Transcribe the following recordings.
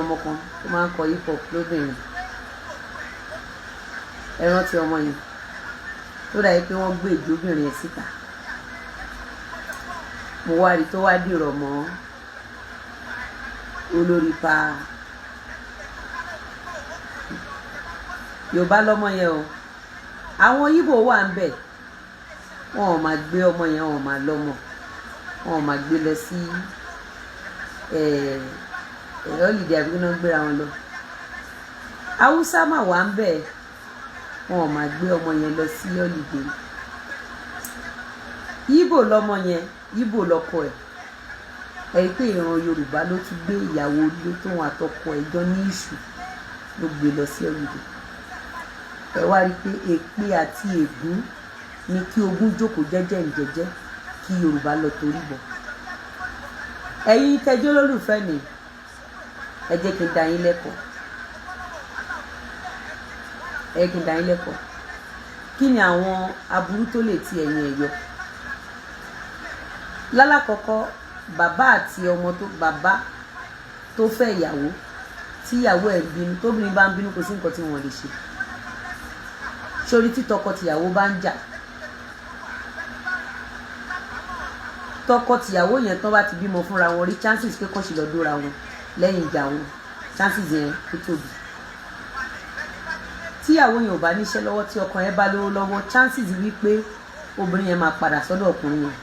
Ọmọ kan tó máa ń kọ hip hop lóbìnrin, ẹ rántí ọmọ yẹn tó dàbí pé wọ́n gbé ìjóbìnrin yẹn síta? Mo wá rí tó wá dìrọ̀ mọ́ olórí pa Yorùbá lọ́mọ yẹn o. Àwọn Yíbò wà ń bẹ̀, wọn ò máa gbé ọmọ yẹn, wọn ò máa lọ́mọ, wọn ò máa gbé lọ sí holiday àbí kí wọ́n gbéra wọn lọ. Haúsá mà wà ń bẹ̀, wọn ò máa gbé ọmọ yẹn lọ sí holiday. Yíbò lọmọ yẹn, Yíbò lọkọ ẹ̀. Ẹ rí i pé ìran Yorùbá ló tún gbé ìyàwó ilé tóun àtọkọ ẹ̀ jọ ní ìṣù ló gbé lọ sí holiday. Ẹ wá rí i pé èpè àti ègún ni kí ogún jókòó jẹ́jẹ́ ǹjẹ́jẹ́ kí Yorùbá lọ torí bọ̀. Ẹ̀yin tẹjọ́ lólùfẹ́ mi, ẹ jẹ́ kí n dá yín lẹ́kọ̀ọ́, ẹ jẹ́ kí n dá yín lẹ́kọ̀ọ́. Kí ni àwọn aburú tó lè ti ẹ̀yìn ẹ̀ yọ? Lálàkọ́kọ́, bàbá àti ọmọ tó bàbá tó fẹ́ ìyàwó, tí ìyàwó ẹ̀ ń bínú, tóbìnrin bá ń bínú, kò sí nǹkan tí wọ́n lè ṣe sórí. Tí tọkọ-tìyàwó bá ń jà, tọkọ-tìyàwó yẹn tán bá ti bímọ fúnra wọn rí, chances pé kàn sì lọ dóra wọn lẹ́yìn ìjà wọn, chances yẹn ó tóbi. Tíyàwó yẹn ò bá níṣẹ́ lọ́wọ́, tí ọkọ yẹn bá lówó lọ́wọ́, chances wípé obìnrin yẹn máa padà sọ́dọ̀ ọkùnrin yẹn,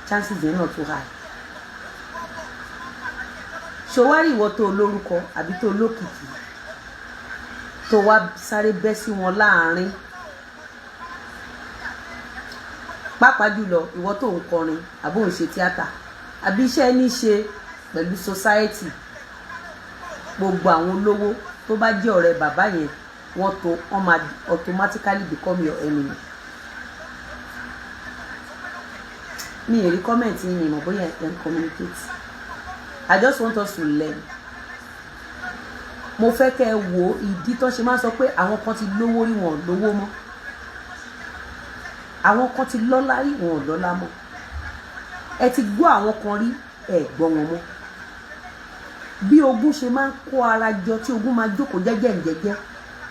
chances yẹn náà tó high. Ṣòwárí ìwọ tó lórúkọ àbí tó lókìkí tó wá sáré bẹ́ sí wọn láàrin, pàápàá jùlọ ìwọ tó ń kọrin àbó ń ṣe tíátà àbí iṣẹ́ ní ṣe pẹ̀lú society, gbogbo àwọn olówó tó bá jẹ́ ọ̀rẹ́ bàbá yẹn, wọ́n tó wọ́n máa automatically become your enemy. Mi ì rí comment yín, mi mọ̀ bóyá ẹ̀ ń communicate. I just want us to learn. Mo fẹ́ kẹ́ ẹ wo ìdí tó ṣe máa ń sọ pé àwọn kan ti lówó rí, wọn ò lówó mọ́, àwọn kan ti lọ́lá rí, wọn ò lọ́lá mọ́. Ẹ ti gbọ́ àwọn kan rí, ẹ gbọ́ wọn mọ́. Bí ogún ṣe máa ń kó ara jọ, tí ogún máa jókòó jẹ́jẹ́ ǹjẹ́jẹ́,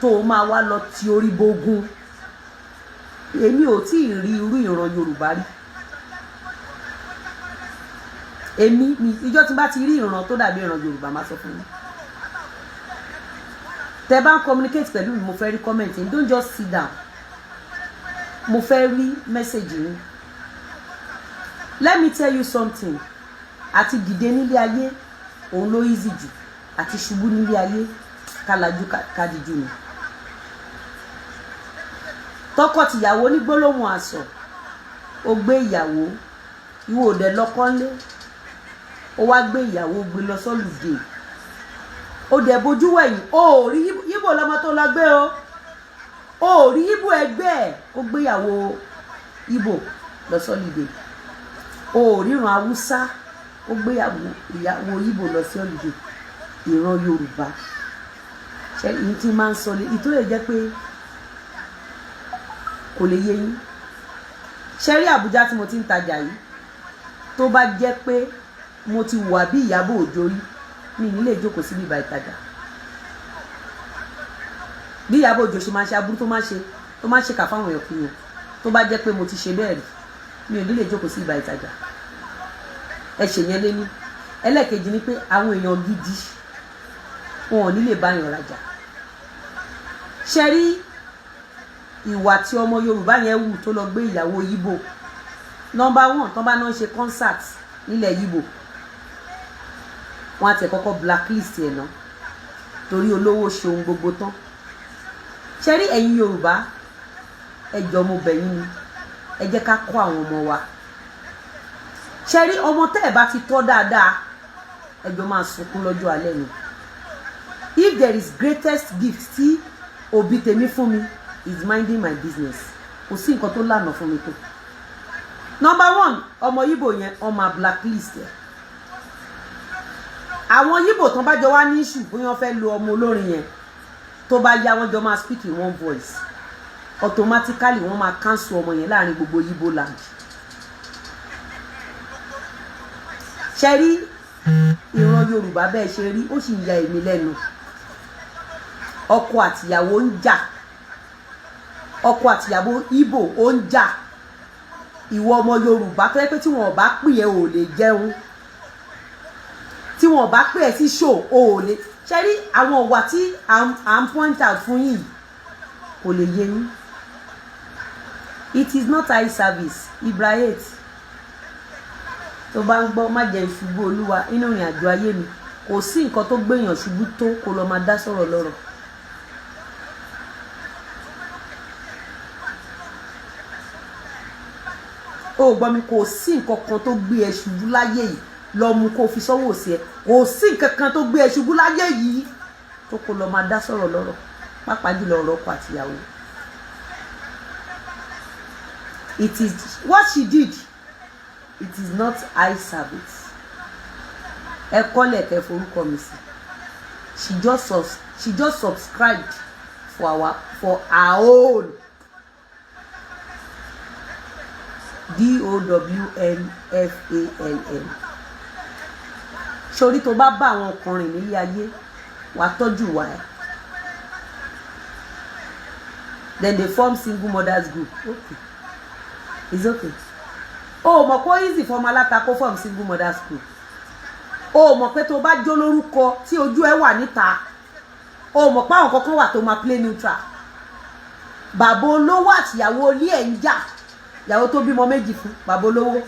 tó o máa wá lọ ti orí bógún. Èmi ò tí ì rí irú ìran Yorùbá rí. Èmi mi ìjọ tí bá ti rí ìran tó dàbí ìran Yorùbá, máa sọ fún yín. Tẹ bá ń communicate pẹ̀lú mi, mo fẹ́ rí comment yín. Don't just sit down, mo fẹ́ rí message yín. Let me tell you something: àti dìde nílé ayé, òun ló easy jù. Àti ṣubú nílé ayé, kálajú kádìjú ni. Tọkọ-tìyàwó ní gbólóhùn àsọ, ó gbé ìyàwó, ìwọ òdẹ lọkọ ńlé, ó wá gbé ìyàwó, gbé lọ sọ́lùdè, ó dẹ̀ bojú wẹ̀yìn, ó rí Yíbò lọmọ tó lọ gbé o, ó rí Yíbò ẹgbẹ́ ẹ̀, ó gbéyàwó Yíbò lọ sọ́lùdè. Ó ríran Haúsá, ó gbéyàwó ìyàwó Yíbò lọ sí holiday. Ìran Yorùbá ṣe ìyí tí máa ń sọ lé ìtò lè jẹ́ pé kò lè yé yín. Ṣe rí Àbújá tí mo ti ń tajà yìí, tó bá jẹ́ pé mo ti wà bí Ìyábọ̀ Òjó rí, mi ní lè jókòó síbi ìbà ìtajà. Bí Ìyábọ̀ Òjó ṣe máa ṣe aburú tó máa ṣe, tó máa ṣe kà fáwọn èèyàn kiri yẹn, tó bá jẹ́ pé mo ti ṣe bẹ́ẹ̀ rí, mi ò ní lè jókòó sí ìbà ìtajà. Ẹ ṣe yẹn lé ní. Ẹlẹ́ẹ̀kejì ni pé àwọn èèyàn gidi, wọn ò ní lè bá yàn rajà. Ṣe rí ìwà tí ọmọ Yorùbá yẹn wù tó lọ gbé ìyàwó Yíbò? Number one, tó bá náà ṣe concert nílẹ̀ Yíbò, wọ́n á tẹ̀ kọ́kọ́ blacklist ẹ̀ náà, torí olówó ṣe ohun gbogbo tán. Ṣe rí ẹ̀yin Yorùbá, ẹ jọ̀ọ́, mo bẹ̀ yín ni, ẹ jẹ́ ká kọ́ àwọn ọmọ wa. Ṣe rí ọmọ tẹ́ ẹ̀ bá ti tọ́ dáadáa, ẹ jọ̀ọ́, máa sunkún lọ́jọ́ alẹ́ ni. If there is greatest gift tí òbí tèmi fún mi, is minding my business. Kò sí nǹkan tó lànà fún mi tó. Number one, ọmọ Yíbò yẹn, ọmọ blacklist ẹ. Àwọn Yíbò tán bá jọ wá ní issue, bóyá wọ́n fẹ́ lo ọmọ olórin yẹn, tó bá yá, wọ́n jọ máa speak in one voice. Automatically, wọ́n máa cancel ọmọ yẹn láàrin gbogbo Yíbò land. Ṣe rí Ìran Yorùbá bẹ́ẹ̀ ṣe rí, ó sì ń ya èmi lẹ́nu. Ọkọ àtìyàwó ń jà, ọkọ àtìyàwó Ìgbò ó ń jà. Ìwọ ọmọ Yorùbá tó yẹ pé tí wọn ò bá pè ẹ́, ò lè jẹun. Tí wọn ò bá pè ẹ́ sí show, ò lè ṣe rí. Àwọn ìwà tí à ń point out fún yìí kò lè yé yín. It is not eye service. Ibrahim, tó bá ń gbọ́, má jẹ́ ìṣubú Olúwa nínú ìrìn àjò ayé mi. Kò sí nǹkan tó gbéyàn ṣubú tó kó lọ máa dá sọ̀rọ̀ lọ́rọ̀. O gbọ́ mi, kò sí nǹkan kan tó gbé ẹ ṣubú láyé yìí, lọ mú kó fi sọ́wọ́ sí ẹ. Kò sí nǹkan kan tó gbé ẹ ṣubú láyé yìí tó kó lọ máa dá sọ̀rọ̀ lọ́rọ̀, pàápàá jùlọ ọ̀rọ̀ ọkọ àtìyàwó. It is what she did, it is not eye service. Ẹ kọ́lẹ̀ kẹ́ forúkọ mi sí. She just subscribed for her own downfall. Sórí tó bá bá àwọn ọkùnrin nílé ayé, wàá tọ́jú wà ẹ́. Then they form single mothers group. Okay, it's okay. O mọ̀ pé easy fọmọ alátakó form single mothers group. O mọ̀ pé tó bá jó lórúkọ tí ojú ẹ wà níta, o mọ̀ pé àwọn kankan wà tó máa play neutral. Bàbá olówó àtìyàwó ilé ẹ̀ ń jà, ìyàwó tó bímọ méjì fún bàbá olówó.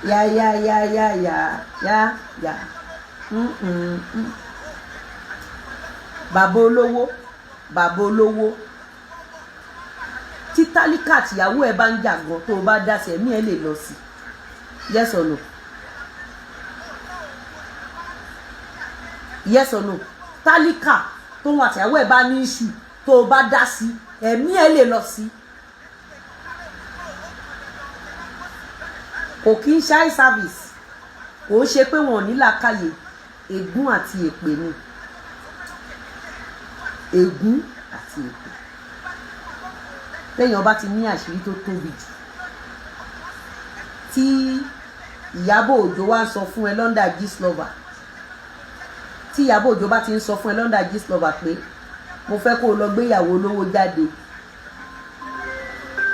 Ya ya ya ya ya ya ya mm. Bàbá olówó, bàbá olówó tí tálíkà àtìyàwó ẹ bá ń jà gan, tó o bá dá sí, ẹ̀mí ẹ lè lọ sí. Yes or no? Yes or no? Tálíkà tóun àtìyàwó ẹ bá ní issue, tó o bá dá sí, ẹ̀mí ẹ lè lọ sí. Kò kí ń ṣe eye service, kò ń ṣe pé wọn ò ní làákàyè. Ègún àti èpè ni, ègún àti èpè. Téèyàn bá ti ní àṣírí tó tóbi jù, tí Ìyábọ̀ Òjó wá ń sọ fún ẹ London Gistlover, tí Ìyábọ̀ Òjó bá ti ń sọ fún ẹ London Gistlover pé mo fẹ́ kó o lọ gbéyàwó olówó jáde,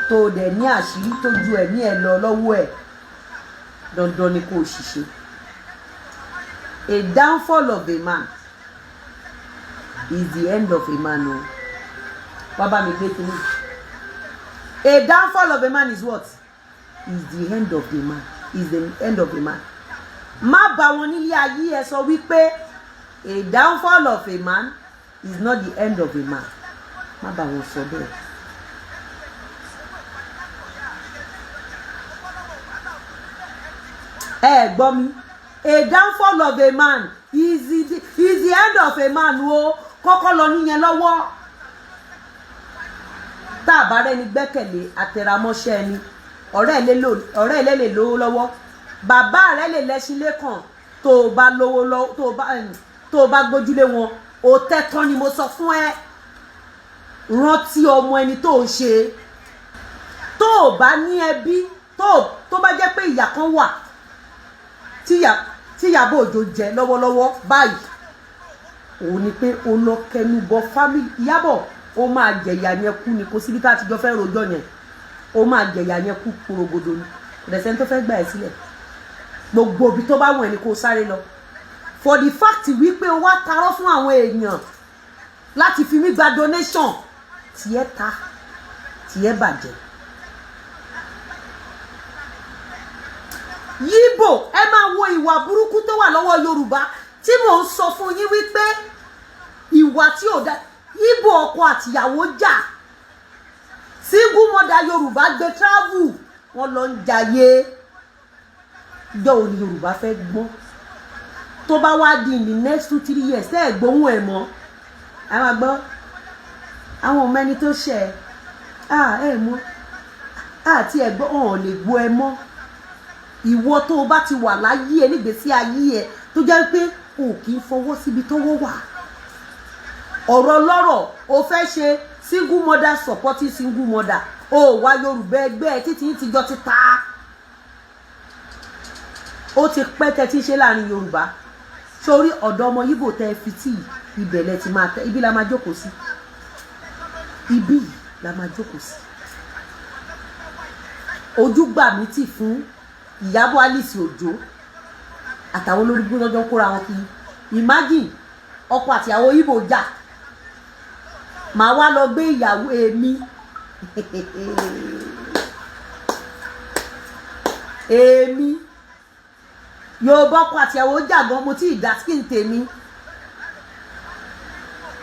tó o dẹ̀ ní àṣírí tó ju ẹ̀mí ẹ̀ lọ lọ́wọ́ ẹ̀, dandan ni kó o ṣiṣẹ́. A downfall of a man is the end of a man o. Wá bá mi gbé kínní. A downfall of a man is what? Is the end of the man, is the end of a man. Má bá wọn nílé ayé ẹ sọ wípé a downfall of a man is not the end of a man. Má bá wọn sọ bẹ́ẹ̀. Ẹ gbọ́ mi, a downfall of a man is the end of a man o. Kọ́kọ́ lọ níyẹn lọ́wọ́. Tá a bá rẹ́ni gbẹ́kẹ̀lé, àtẹ̀ramọ́ṣẹ́ ẹni. Ọ̀rẹ́ ẹ̀ lè lówó lọ́wọ́, bàbá rẹ̀ lè lẹ́ṣin lẹ́kàn. Tó o bá lówó lọ́wọ́, tó o bá gbójúlé wọn, o tẹ́tán ni mo sọ fún ẹ. Rántí ọmọ ẹni tó o ṣe. Tó o bá ní ẹbí, tó bá jẹ́ pé ìyà kan wà tí Ìyábọ̀ Òjó jẹ lọ́wọ́lọ́wọ́ báyìí, òun ni pé o lọ kẹnu bọ family Ìyábọ̀. Ó máa jẹ̀yà yẹn kú ni. Kò síbi tá a ti jọ fẹ́ rojọ́ yẹn. Ó máa jẹ̀yà yẹn kú porogodo ni. Kò dẹ̀ sẹ́ni tó fẹ́ gbà ẹ́ sílẹ̀. Gbogbo ibi tó bá wọ̀n ẹ́ ni kò sáré lọ. For the fact wípé o wá tarọ́ fún àwọn èèyàn láti fi mí gba donation, tiẹ̀ ta, tiẹ̀ bàjẹ́. Yíbò, ẹ máa wo ìwà burúkú tó wà lọ́wọ́ Yorùbá tí mò ń sọ fún yín wípé ìwà tí ò dá. Yíbò, ọkọ àtìyàwó jà, single mother Yorùbá gbé travel, wọn lọ ń jayé. Ìjọ òní Yorùbá fẹ́ gbọ́n? Tó bá wá di in the next 2-3 years, tẹ́ ẹ̀ gbóhùn ẹ̀ mọ́, ẹ máa gbọ́ àwọn ọmọ ẹni tó ṣẹ̀ ẹ mọ́ àti ẹ̀gbọ́n ọ̀hún lè gbọ́ ẹ mọ́. Ìwọ tó o bá ti wà láyé ẹ, nígbèésí ayé ẹ, tó jẹ́ pé o kì í fọwọ́ síbi tọ́wọ́ wà, ọ̀rọ̀ lọ́rọ̀ o fẹ́ ṣe single mother supporting single mother, o wá Yorùbá ẹgbẹ́ ẹ títí tìjọ ti ta. Ó ti pẹ́ tẹ́ tí ń ṣe láàrin Yorùbá. Sórí ọ̀dọ̀ ọmọ Yíbò tẹ́ fi tí ibẹ̀ lẹ ti máa tẹ́. Ibi la máa jókòó sí, ibi yìí la máa jókòó sí. Ojú gbà mí tì fún Ìyábọ̀ Alice Òjó àtàwọn olórí gbọ́dọ̀ kóra wọn kiri. Imagine, ọkọ àtìyàwó Yíbò jà, màá wá lọ gbé ìyàwó èmi. Èmi Yorùbá, ọkọ àtìyàwó jà gan, mo tí ì dá skin tèmi.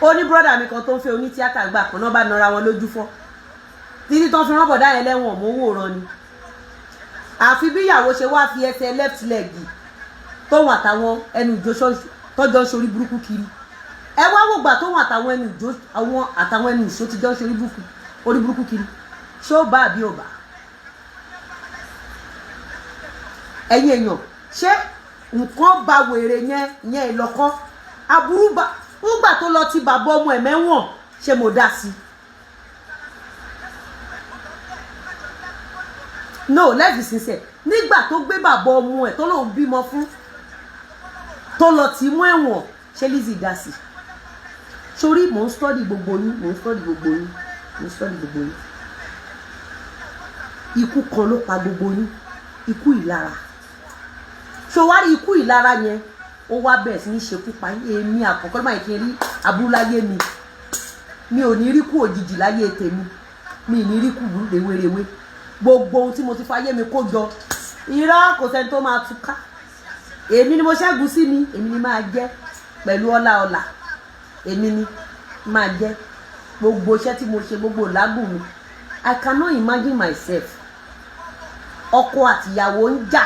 Ó ní brother mi kan tó ń fẹ́ onítíátà gbà kan náà, bá nara wọn lójú fọ́ títí tán fi rán bọ̀dá yẹn lẹ́wọ̀n. Mọ́ wòran ni, àfi bí ìyàwó ṣe wá fi ẹsẹ̀ left leg tóun àtàwọn ẹnu ìjó tọ́jọ́ ń ṣorí burúkú kiri. Ẹ wá wò gbà tóun àtàwọn ẹnu ìjó, àwọn àtàwọn ẹnu ìṣó ti jọ ń ṣorí burúkú, orí burúkú kiri. Ṣé ó bá àbí ò bá? Ẹ̀yin èèyàn, ṣé nǹkan ba wèrè yẹn yẹn ìlọ́kọ́ aburú bá ńgbà tó lọ ti bàbá ọmọ ẹ̀ mẹ́wọ̀n? Ṣé mo dá sí? No, let's be sincere. Nígbà tó gbé bàbá ọmọ ẹ̀ tó lòun bímọ fún, tó lọ tì í mú ẹ̀wọ̀n, ṣé Lizzy dá sí? Sórí mò ń study gbogbo yín, mò ń study gbogbo yín, mò ń study gbogbo yín. Ikú kan ló pa gbogbo yín, ikú ìlara. Ṣòwárí ikú ìlara yẹn, ó wá bẹ̀rẹ̀ sí ní ṣekú pa yín. Èmi àkọ́kọ́ máa kí n rí aburú láyé mi, mi ò ní rí kú òjijì láyé tèmi, mi ì ní rí kú rèwerèwe. Gbogbo ohun tí mo ti fayé mi kó jọ, irọ́, kò sẹ́ni tó máa túká. Èmi ni mo ṣẹ́gun sí mi, èmi ni máa jẹ́ pẹ̀lú ọlá ọlà, èmi ni máa jẹ́ gbogbo iṣẹ́ tí mo ṣe, gbogbo làágùn mi. I cannot imagine myself, ọkọ àtìyàwó ń jà,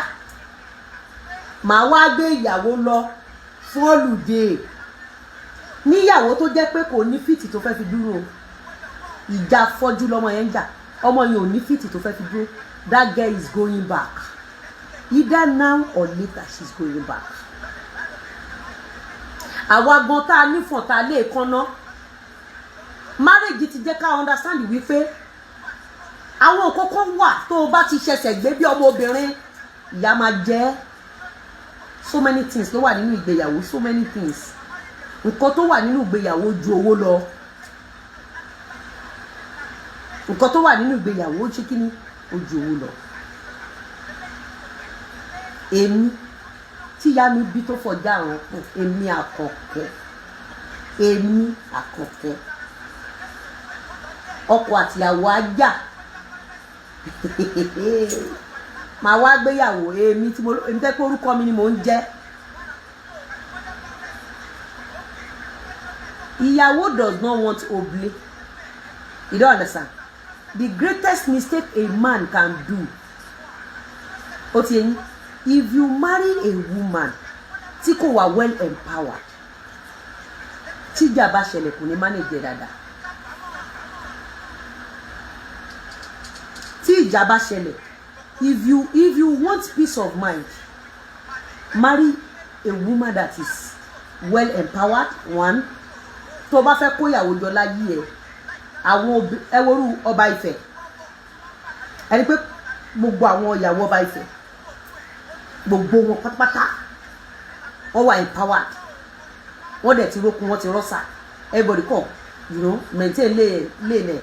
màá wá gbé ìyàwó lọ fún holiday, níyàwó tó jẹ́ pé kò ní fit tó fẹ́ fi dúró. Ìjà fọ́jú lọ́mọ yẹn ń jà, ọmọ yẹn ò ní fit tó fẹ́ fi dúró. That girl is going back, either now or later, she's going back. Àwa gan tá a nífọ̀n tá a lè kánná, marriage ti jẹ́ ká understand wípé àwọn kókó wà tó o bá ti ṣẹ̀ṣẹ̀ gbé bí ọmọbìnrin, ìyá máa jẹ. So many things ló wà nínú ìgbéyàwó, so many things. Nǹkan tó wà nínú ìgbéyàwó ju owó lọ. Nǹkan tó wà nínú ìgbéyàwó, ṣé kí ni, ó ju owó lọ. Èmi tíya mi bí tó fọjá àrùn kù, èmi Àkànkẹ́, èmi Àkànkẹ́, ọkọ àtìyàwó ajá, màá wá gbéyàwó èmi tí mo èmi tẹ́ pé orúkọ mi ni mò ń jẹ́. Ìyàwó does not want oble. You don't understand the greatest mistake a man can do. Ó ti yẹn, if you marry a woman tí kò wà well empowered, tíjà bá ṣẹlẹ̀, kò ní manage dáadáa. Tí ìjà bá ṣẹlẹ̀, if you want peace of mind, marry a woman that is well empowered. One, tó bá fẹ́ kó ìyàwó jọ láyé ẹ, àwọn ẹ worú ọba Ifẹ̀, ẹni pé gbogbo àwọn ìyàwó ọba Ifẹ̀, gbogbo wọn pátápátá, wọ́n wà empowered, wọ́n dẹ̀ ti rókun, wọ́n ti rọ́ṣà. Everybody kọ̀ maintain lé lé nẹ̀.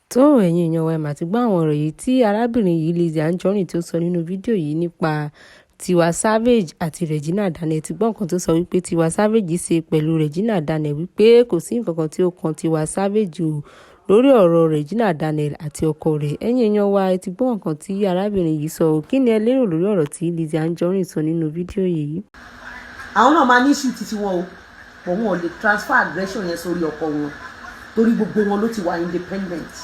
Tó ẹ̀yin èèyàn wa, ẹ̀ mà ti gbọ́ àwọn ọ̀rọ̀ yìí tí arábìnrin yìí, Lizzy Anjorin, tó sọ nínú fídíò yìí nípa Tiwa Savage àti Regina Daniel. Ti gbọ́ nǹkan tó sọ wípé Tiwa Savage ṣe pẹ̀lú Regina Daniel, wípé kò sí nǹkan kan tí ó kan Tiwa Savage o lórí ọ̀rọ̀ Regina Daniel àti ọkọ rẹ̀. Ẹ̀yin èèyàn wa, ẹ ti gbọ́ nǹkan tí arábìnrin yìí sọ. Kí ni ẹ lérò lórí ọ̀rọ̀ tí Lizzy Anjorin sọ nínú fídíò yìí? Àwọn náà máa ní issue títí wọn o, but wọn ò lè transfer aggression yẹn sórí ọkọ wọn, torí gbogbo wọn ló ti wà independent.